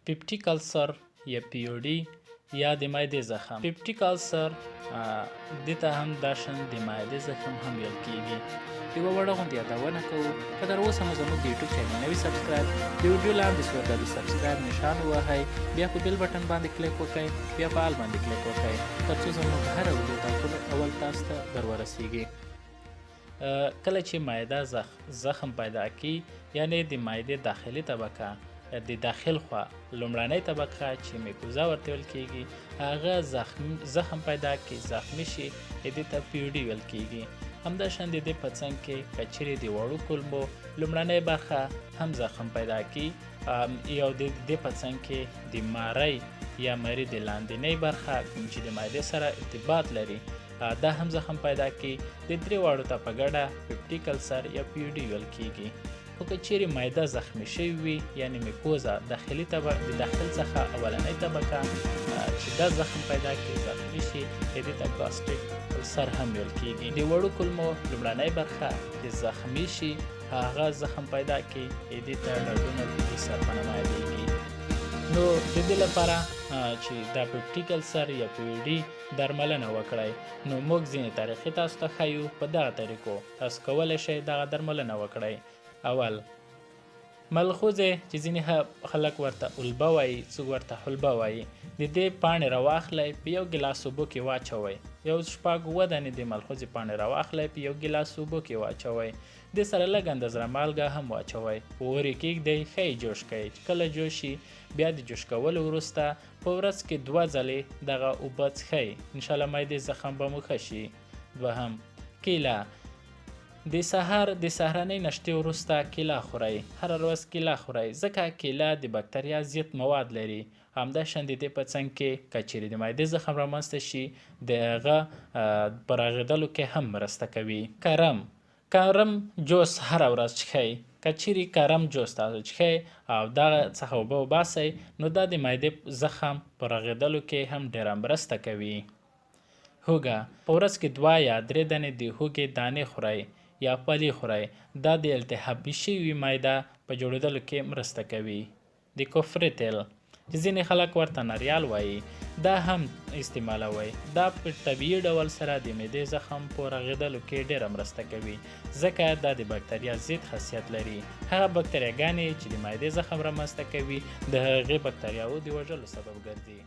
Peptic ulcer یا POD یا د معدې زخم. Peptic ulcer دې ته هم دا شان د معدې زخم هم ویل کیږي. یوه وړه غوندې یادونه کوو، که تر اوسه مو زموږ د یوټیوب چینل نه وي subscribe، د ویډیو لاندې سور د subscribe نشان ووهئ، بیا په bell button باندې کلیک وکړئ، بیا په all باندې کلیک وکړئ، ترڅو زموږ هره ویډیو تر ټولو اول تاسو ته در ورسیږي. کله چې معده زخم پیدا کی، یعنی د معدې داخلي طبقه، د داخل خوا لومړنۍ طبقه چې mucosa ورته ویل کیږي، هغه زخم پیدا کی، زخمی شي، دې ته POD ویل کیږي. همداشان د دې په څنګ کې که چیرې د وړو کولمو لومړنۍ برخه هم زخم پیدا کی، یو د دې په څنګ کې د مارۍ یا مري د لاندینۍ برخه کوم چې د معدې سره ارتباط لري، دا هم زخم پیدا کی، د درې واړو ته په ګډه peptic ulcer یا POD ویل کیږي. خو که چیرې معده زخمی شوې وي، یعنی mucosa داخلي طبقه، د داخل څخه اولنۍ طبقه، چې دا زخم پیدا کړي، زخمی شي، دې ته gastric ulcer هم ویل کیږي. د وړو کولمو لومړنۍ برخه چې زخمی شي، هغه زخم پیدا کړي، دې ته duodenal ulcer په نامه یادیږي. نو د دې لپاره چې دا peptic ulcer یا POD درملنه وکړئ، نو موږ ځینې طریقې تاسو ته ښیو. په دغه طریقو تاسو کولی شئ دغه درملنه وکړئ. اول، ملخوزې چې ځینې خلک ورته البه وایي، څوک ورته حلبه وایي، د دې پاڼې راواخلئ، په یو ګیلاس اوبو کې واچوئ. یو شپږ اووه دانې د ملخوزې پاڼې راواخلئ، په یو ګیلاس اوبو کې واچوئ. دې سره لږ اندازه مالګه هم واچوئ، په اور یې کېږدئ، ښه یې جوش کړئ. چې کله جوش شي، بیا د جوش کولو وروسته په ورځ کې 2 ځلې دغه اوبه څښئ، انشاءالله معدې زخم به مو ښه شي. دوهم، کیله. د سهار د سهارنۍ نشتې وروسته کیله خورئ، هره ورځ کیله خورئ، ځکه کیله د بکتریا ضد مواد لري. همداشان د دې په څنګ کې که چیرې د معدې زخم رامنځته شي، د هغه په رغېدلو کې هم مرسته کوي. کرم جوس هره ورځ څښئ. که چیرې کرم جوس تاسو څښئ او دغه څخه اوبه وباسئ، نو دا د معدې زخم په رغېدلو کې هم ډېره مرسته کوي. هوږه، په ورځ کې 2 یا 3 دانې د هوږې دانې خورئ یا پلي خورئ، دا د التهابي شوي معده په جوړېدلو کې مرسته کوي. د کفري تیل چې ځینې خلک ورته نریال وایي، دا هم استعمالوئ. دا په طبیعي ډول سره د معدې زخم په رغېدلو کې ډېره مرسته کوي، ځکه دا د بکتریا ضد خاصیت لري. هغه بکتریاګانې چې د معدې زخم رامنځته کوي، د هغې بکتریاوو د وژلو سبب ګرځي.